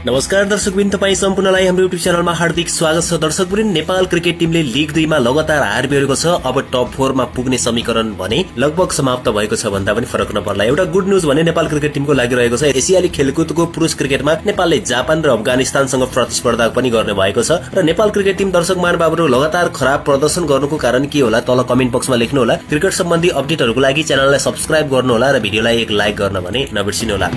नमस्कार दर्शकवृन्द, तपाई सम्पूर्णलाई हाम्रो युट्युब च्यानलमा हार्दिक स्वागत छ। दर्शकवृन्द, नेपाल क्रिकेट टिमले लीग 2 मा लगातार हार बेहोरेको छ। अब टप 4 मा पुग्ने समीकरण भने लगभग समाप्त भएको छ भन्दा पनि फरक नपर्ला। एउटा गुड न्यूज भने नेपाल क्रिकेट टिमको लागिरहेको छ। एसियाली खेलकुदको पुरुष क्रिकेटमा नेपालले जापान र अफगानिस्तानसँग प्रतिस्पर्धा पनि गर्ने भएको छ र नेपाल क्रिकेट टिम दर्शक महानुभावहरु लगातार खराब प्रदर्शन गर्नुको कारण के होला तल कमेन्ट बक्समा लेख्नु होला। क्रिकेट सम्बन्धी अपडेटहरुको लागि च्यानललाई सब्स्क्राइब गर्नु होला र भिडियोलाई एक लाइक गर्न भने नबिर्सिनु होला।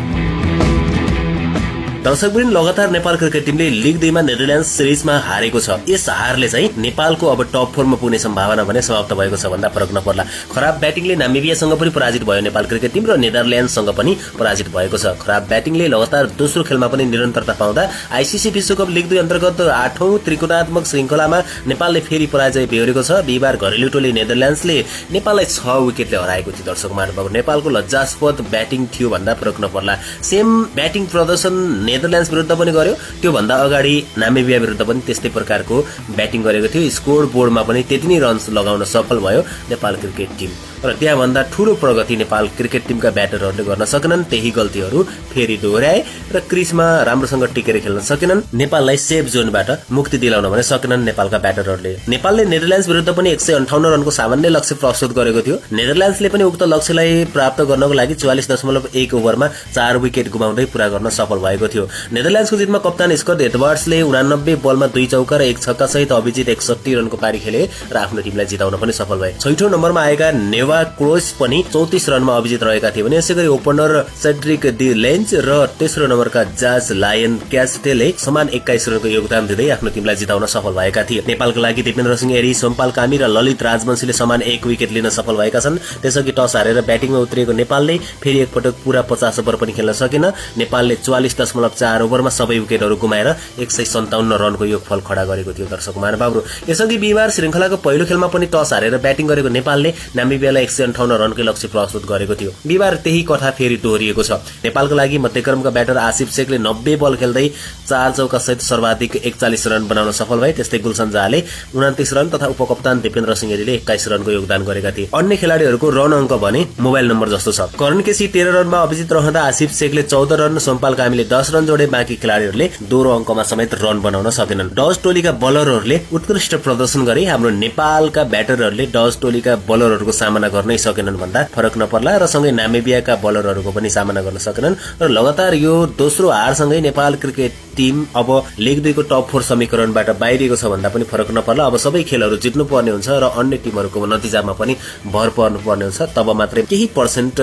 दर्शकवृन्द, लगातार नेपाल क्रिकेट टिमले लीग 2 मा नेदरल्यान्ड्स सिरिजमा हारेको छ। यस हारले चाहिँ नेपालको अब टप 4 मा पुग्ने सम्भावना भने समाप्त भएको छ भन्दा फरक नपर्ला। खराब ब्याटिङले नामिबियासँग पनि पराजित भयो नेपाल क्रिकेट टिम र नेदरल्यान्ड्ससँग पनि पराजित भएको छ। खराब ब्याटिङले लगातार दोस्रो खेलमा पनि निरन्तरता पाउँदा आईसीसी विश्वकप लीग 2 अन्तर्गत 8औं त्रिकोणात्मक श्रृंखलामा नेपालले फेरि पराजय बेहोरेको छ। बिहीबार घरेलु टोली नेदरल्यान्ड्सले नेपाललाई 6 विकेटले हराएको थियो। दर्शक महानुभाव, नेपालको लज्जास्पद ब्याटिङ थियो भन्दा फरक नपर्ला। सेम ब्याटिङ प्रदर्शन नेदरल्यान्ड्स विरुद्ध पनि गर्यो, त्यो भन्दा अगाडि नामिबिया विरुद्ध पनि त्यस्तै प्रकारको ब्याटिङ गरेको थियो। स्कोर बोर्डमा पनि त्यति नै रन्स लगाउन सफल भयो नेपाल क्रिकेट टिम र त्यहाँभन्दा ठूलो प्रगति नेपाल क्रिकेट टिमका ब्याटरहरूले गर्न सकेनन्। त्यही गल्तीहरू फेरि दोहोर्याए र क्रिजमा राम्रोसँग टिकेर खेल्न सकेनन्। नेपाललाई सेफ जोनबाट मुक्ति दिलाउन भने सकेनन् नेपालका ब्याटरहरूले। नेपालले नेदरल्यान्ड्स विरुद्ध पनि 158 रनको सामान्य लक्ष्य प्रस्तुत गरेको थियो। नेदरल्यान्ड्सले पनि उक्त लक्ष्यलाई प्राप्त गर्नको लागि 44.1 ओभरमा 4 विकेट गुमाउँदै पूरा गर्न सफल भएको थियो। नेदरल्यान्ड्सको जितमा कप्तान स्कट एडवर्ड्सले 89 बलमा 2 चौका र 1 छक्का सहित अभिजित 61 रनको पारी खेले र आफ्नो टिमलाई जिताउन पनि सफल भए। 6औं नम्बरमा आएका नेवा क्रोस पनि 34 रनमा अभिजित रहेका थिए भने यसैगरी ओपनर सेड्रिक डी लेन्ज र तेस्रो नम्बरका जाज लायन क्यास्टेले समान 21 रनको योगदान दिँदै आफ्नो टिमलाई जिताउन सफल भएका थिए। नेपालको लागि दिपेन्द्र सिंह एरी, सोमपाल कामी र ललित राजवंशीले समान 1 विकेट लिन सफल भएका छन्। त्यसअघि टस हारेर ब्याटिङमा उत्रिएको नेपालले फेरि एकपटक पूरा 50 ओभर पनि खेल्न सकेन। नेपालले 44.4 ओभरमा सबै विकेटहरू गुमाएर 157 रनको योगफल खडा गरेको थियो। दर्शक महानुभावहरु, यसअघि बिहीबार श्रृंखलाको पहिलो खेलमा पनि टस हारेर ब्याटिङ गरेको नेपालले नामिबियालाई 158 रनकै लक्ष्य प्रस्तुत गरेको थियो। बिहीबार त्यही कथा फेरि दोहोरिएको छ। नेपालको लागि मध्यक्रमका ब्याटर आसिफ शेखले 90 बल खेल्दै 4 चौका सहित सर्वाधिक 41 रन बनाउन सफल भए। त्यस्तै गुलशन झाले 29 रन तथा उपकप्तान दिपेन्द्र सिंह एरीले 21 रनको योगदान गरेका थिए। अन्य खेलाडीहरूको रन अंक भने मोबाइल नम्बर जस्तो छ। करण केसी 13 रनमा अभिजित रहँदा आसिफ शेखले 14 रन, सोमपाल कामीले 10 रन जोडे। बाँकी खेलाडीहरूले दोहोरो अंकमा समेत रन बनाउन सकेनन्। डच टोलीका बलरहरूले उत्कृष्ट प्रदर्शन गरे। हाम्रो नेपालका ब्याटरहरूले डच टोलीका बलरहरूको सामना गर्नै सकेनन् भन्दा फरक नपर्ला र सँगै नामिबियाका बलरहरूको पनि सामना गर्न सकेनन् र लगातार यो दोस्रो हारसँगै नेपाल क्रिकेट टिम अब लीग 2 को टप 4 समीकरणबाट बाहिरिएको छ भन्दा पनि फरक नपर्ला। अब सबै खेलहरू जित्नु पर्ने हुन्छ र अन्य टिमहरूको नतिजामा पनि भर पर्नु पर्ने हुन्छ। तब मात्रै केही पर्सेन्ट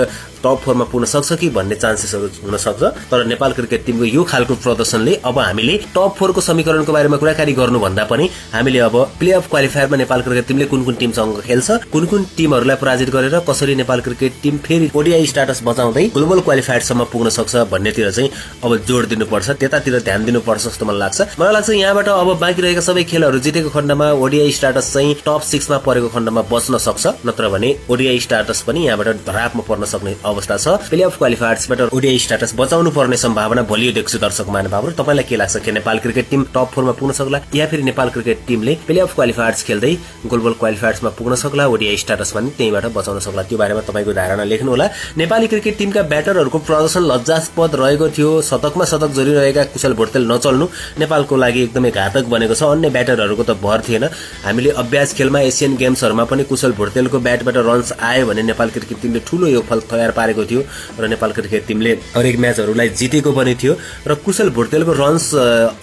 टप 4 मा पुग्न सक्छ कि भन्ने चान्सेसहरू हुन सक्छ। तर नेपाल क्रिकेट टिमको यो खालको प्रदर्शनले अब हामीले टप 4 को समीकरणको बारेमा कुराकानी गर्नु भन्दा पनि हामीले अब प्लेअफ क्वालिफायरमा नेपाल क्रिकेट टिमले कुन टिमसँग खेल्छ, कुन टिमहरूलाई पराजित गरेर कसरी नेपाल क्रिकेट टिम फेरि ओडीआई स्ट्याटस बचाउँदै ग्लोबल क्वालिफायरसम्म पुग्न सक्छ भन्नेतिर चाहिँ अब जोड दिनुपर्छ। त्यतातिर ध्यान दिनुपर्छ जस्तो मलाई लाग्छ। मलाई लाग्छ यहाँबाट अब बाँकी रहेका सबै खेलहरू जितेको खण्डमा ओडीआई स्ट्याटस चाहिँ टप 6 मा परेको खण्डमा बच्न सक्छ। नत्र भने ओडीआई स्ट्याटस पनि यहाँबाट धरापमा पर्न सक्ने अवस्था छ। प्लेअफ क्वालिफायर्सबाट ओडीआई स्ट्याटस बचाउनु पर्ने सम्भावना बलियो देख्छु। दर्शक महानुभावहरु, तपाईलाई के लाग्छ? के नेपाल क्रिकेट टिम टप 4 मा पुग्न सक्ला या फेरि नेपाल क्रिकेट टिमले प्लेअफ क्वालिफायर्स खेल्दै ग्लोबल क्वालिफायर्समा पुग्न सक्ला, ओडीआई स्ट्याटस पनि त्यहीबाट बचाउन सक्ला? त्यो बारेमा तपाईको धारणा लेख्नु होला। नेपाली क्रिकेट टिमका ब्याटरहरूको प्रदर्शन लज्जास्पद रहेको थियो। शतकमा शतक जोडिरहेका कुशल भोटेल नचल्नु नेपालको लागि एकदमै घातक बनेको छ। अन्य ब्याटरहरूको त भर थिएन। हामीले अभ्यास खेलमा एशियन गेम्सहरुमा पनि कुशल भोटेलको ब्याटबाट रन्स आयो भने नेपाल क्रिकेट टिमले ठूलो योगफल तयार पारेको थियो र नेपाल क्रिकेट टिमले हरेक म्याचहरूलाई जितेको पनि थियो र कुशल भोटेलको रन्स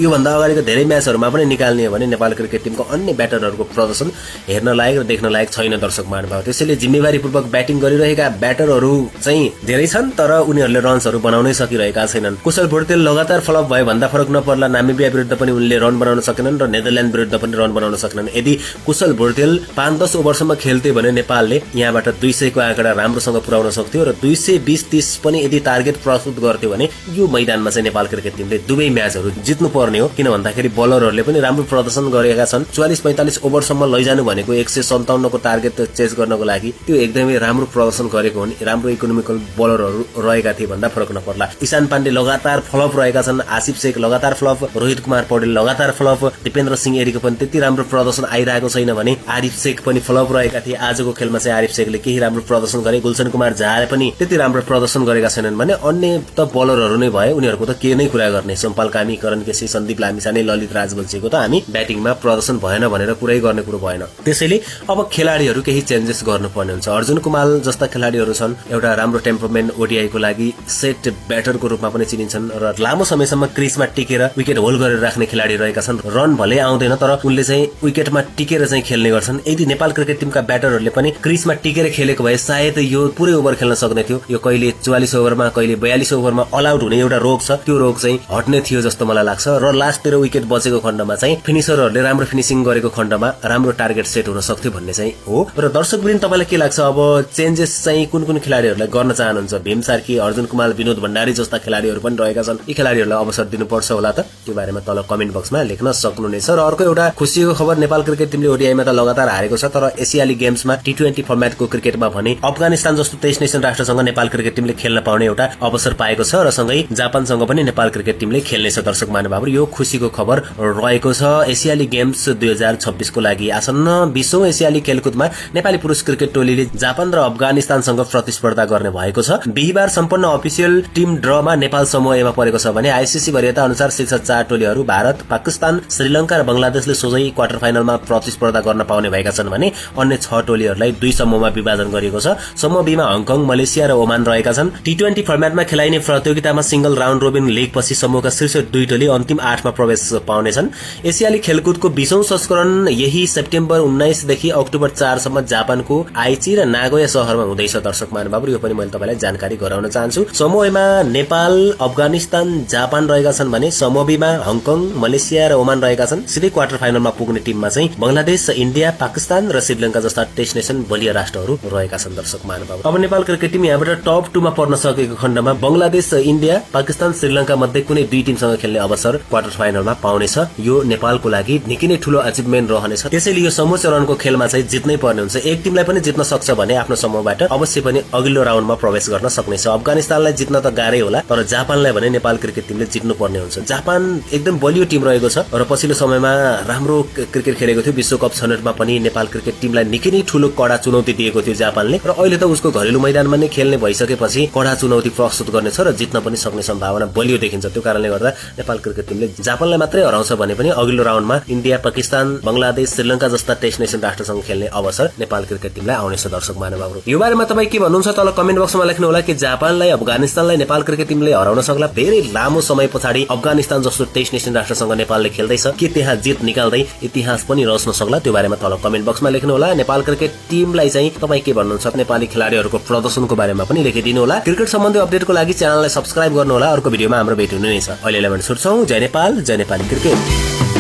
यो भन्दा अगाडिको धेरै म्याचहरुमा पनि निकाल्ने हो भने नेपाल क्रिकेट टिमको अन्य ब्याटरहरूको प्रदर्शन हेर्न लायक र देख्न लायक छैन। दर्शक महानुभाव, त्यसैले जिम्मेवारीपूर्वक ब्याटिङ गरिरहेका ब्याटरहरू चाहिँ धेरै छन् तर उनीहरूले रन्सहरू बनाउनै सकिरहेका छैनन्। कुशल भोटेल लगातार फ्लप भयो भन्दा फरक नपर्ला। नामिबिया विरुद्ध पनि उनले रन बनाउन सकेनन् र नेदरल्यान्ड विरुद्ध पनि रन बनाउन सकेनन्। यदि कुशल भोटेल 5-10 ओभरसम्म खेल्थे भने नेपालले यहाँबाट 200 को आँकडा राम्रोसँग पुर्याउन सक्थ्यो र 220-30 पनि यदि टार्गेट प्रस्तुत गर्थ्यो भने यो मैदानमा चाहिँ नेपाल क्रिकेट टिमले दुवै म्याचहरू जित्नु पर्ने हो। किन भन्दाखेरि बलरहरूले पनि राम्रो प्रदर्शन गरेका छन्। 44-45 ओभरसम्म लैजानु भनेको 157 को टार्गेट चेस गर्नको लागि त्यो एकदमै राम्रो प्रदर्शन गरेको हो नि। राम्रो इकोनोमिकल बलरहरू रहेका थिए भन्दा फरक नपर्ला। ईशान पाण्डे लगातार फ्लप रहेका छन्। आसिफ शेख लगातार फ्लप, रोहित कुमार पौडेल लगातार फ्लप, दिपेन्द्र सिंह एरीको पनि त्यति राम्रो प्रदर्शन आइरहेको छैन भने आरिफ शेख पनि फ्लप रहेका थिए। आजको खेलमा चाहिँ आरिफ शेखले केही राम्रो प्रदर्शन गरे, गुलशन कुमार झाले पनि त्यति राम्रो प्रदर्शन गरेका छैनन् भने अन्य त बलरहरू नै भए, उनीहरूको त के नै कुरा गर्ने। सोमपाल कामी, करण केसी, सन्दीप लामिछाने, ललित राजवंशीको त हामी ब्याटिङमा प्रदर्शन भएन भनेर कुरै गर्ने कुरो भएन। त्यसैले अब खेलाडीहरू केही चेन्जेस गर्नुपर्ने हुन्छ। अर्जुन कुमाल जस्ता खेलाडीहरू छन्, एउटा राम्रो टेम्परमेन्ट ओडिआईको लागि सेट ब्याटरको रूपमा पनि चिनिन्छन् र लामो समयसम्म क्रिजमा टिकेर विकेट होल्ड गरेर राख्ने खेलाडी रहेका छन्। रन भले आउँदैन तर उनले चाहिँ विकेटमा टिकेर चाहिँ खेल्ने गर्छन्। यदि नेपाल क्रिकेट टिमका ब्याटरहरूले पनि क्रिजमा टिकेर खेलेको भए सायद यो पुरै ओभर खेल्न सक्ने थियो। यो कहिले 44 ओभरमा कहिले 42 ओभरमा अल आउट हुने एउटा रोग छ, त्यो रोग चाहिँ हट्ने थियो जस्तो मलाई लाग्छ। र लास्टतिर विकेट बचेको खण्डमा चाहिँ फिनिसरहरूले राम्रो फिनिसिङ गरेको खण्डमा राम्रो टार्गेट सेट हुन सक्थ्यो भन्ने चाहिँ हो। र दर्शकवृन्द तपाईलाई के लाग्छ, अब चेन्जेस चाहिँ कुन कुन खेलाडीहरूलाई गर्न चाहनुहुन्छ? भीम सार्की, अर्जुन कुमार, विनोद भण्डारी जस्ता खेलाडीहरू पनि रहेका छन्। यी खेलाडीहरूलाई अवसर दिनुपर्छ होला त? त्यो बारेमा तल कमेन्ट बक्समा लेख्न सक्नुहुनेछ। र अर्को एउटा खुसीको खबर, नेपाल क्रिकेट टिमले ओडिआईमा त लगातार हारेको छ तर एसियाली गेम्समा T20 फर्मेटको क्रिकेटमा भने अफगानिस्तान जस्तो 23 नेसन राष्ट्रसँग नेपाल क्रिकेट टिमले खेल्न पाउने एउटा अवसर पाएको छ र सँगै जापानसँग पनि नेपाल क्रिकेट टिमले खेल्नेछ। दर्शक महानुभावहरु, यो खुसीको खबर रहेको छ। एसियाली गेम्स 2026 को लागि आसन्न 20औं एसियाली खेलकुदमा नेपाली पुरुष क्रिकेट टोलीले जापान र अफगानिस्तानसँग प्रतिस्पर्धा गर्ने भएको छ। बिहीबार सम्पन्न अफिसियल टिम ड्रमा नेपाल समूह एमा परेको छ भने आईसीसी वरियता अनुसार शीर्ष 4 टोलीहरू भारत, पाकिस्तान, श्रीलंका र बंगलादेशले सोझै क्वार्टर फाइनलमा प्रतिस्पर्धा गर्न पाउने भएका छन् भने अन्य 6 टोलीहरूलाई 2 समूहमा विभाजन गरिएको छ। समूह बीमा हङकङ, मलेसिया र ओमान रहेका छन्। T20 फर्मेटमा खेलाइने प्रतियोगितामा सिंगल राउन्ड रोबिन लीग पछि समूहका शीर्ष 2 टोली अन्तिम 8 मा प्रवेश पाउनेछन्। एसियाली खेलकुदको 20औं संस्करण यही सेप्टेम्बर 19 देखि अक्टोबर 4 सम्म जापानको आइची र नागोया शहरमा हुँदैछ। दर्शक महानुभावहरु, यो पनि मैले तपाईलाई जानकारी गराउन चाहन्छु। समूहमा नेपाल, अफगानिस्तान, जापान रहेका छन् भने समूह बीमा हङकङ, मलेसिया र ओमान रहेका छन्। सिधै क्वार्टर फाइनलमा पुग्ने टिममा चाहिँ बंगलादेश, इन्डिया, पाकिस्तान र श्रीलंका जस्ता टेस्ट नेसन बलिया राष्ट्रहरू रहेका छन्। दर्शक महानुभाव, अब नेपाल क्रिकेट टिम यहाँबाट टप 2 मा पर्न सकेको खण्डमा बंगलादेश, इन्डिया, पाकिस्तान, श्रीलंका मध्ये कुनै 2 टिमसँग खेल्ने अवसर क्वार्टर फाइनलमा पाउनेछ। यो नेपालको लागि निकै नै ठूलो अचिभमेन्ट रहनेछ। त्यसैले यो समूह चरणको खेलमा चाहिँ जित्नै पर्ने हुन्छ। एक टिमलाई पनि जित्न सक्छ भने आफ्नो समूहबाट अवश्य पनि अघिल्लो राउन्डमा प्रवेश गर्न सक्नेछ। अफगानिस्तानलाई जित्न त गाह्रै होला तर जापानलाई भने नेपाल क्रिकेट टिमले जित्नु पर्ने हुन्छ। जापान एकदम बलियो टिम रहेको छ र पछिल्लो समयमा राम्रो क्रिकेट खेलेको थियो। विश्वकप छनौटमा पनि नेपाल क्रिकेट टिमलाई निकै नै ठूलो कडा चुनौती दिएको थियो जापानले र अहिले त उसको घरेलु मैदानमा नै खेल्ने भइसकेपछि कडा चुनौती प्रस्तुत गर्नेछ र जित्न पनि सक्ने सम्भावना बलियो देखिन्छ। त्यो कारणले गर्दा नेपाल क्रिकेट टिमले जापानलाई मात्रै हराउँछ भने पनि अघिल्लो राउन्डमा इन्डिया, पाकिस्तान, बंगलादेश, श्रीलंका जस्ता टेस्ट नेसन राष्ट्रसँग खेल्ने अवसर नेपाल क्रिकेट टिमलाई आउनेछ। दर्शक महानुभावहरु, यो बारेमा तपाई के भन्नुहुन्छ तल कमेन्ट बक्समा लेख्नु होला कि जापानलाई, अफगानिस्तानलाई नेपाल क्रिकेट टिमले हराउन सक्ला? धेरै लामो समय पछाडि अफगानिस्तान जस्तो टेस्ट नेसन राष्ट्रसँग नेपालले खेल्दैछ, के त्यहाँ जित निकाल्दै इतिहास पनि रच्न सक्ला? त्यो बारेमा तल कमेन्ट बक्समा लेख्नु होला। नेपाल क्रिकेट टिमलाई चाहिँ तपाई के भन्नुहुन्छ? नेपाली खेलाडीहरूको प्रदर्शनको बारेमा पनि लेखिदिनु होला। क्रिकेट सम्बन्धी अपडेटको लागि च्यानललाई सब्स्क्राइब गर्नु होला। अर्को भिडियोमा हाम्रो भेट हुने नै छ। अहिलेलाई भने छुट्छौं। जय नेपाल, जय नेपाली क्रिकेट।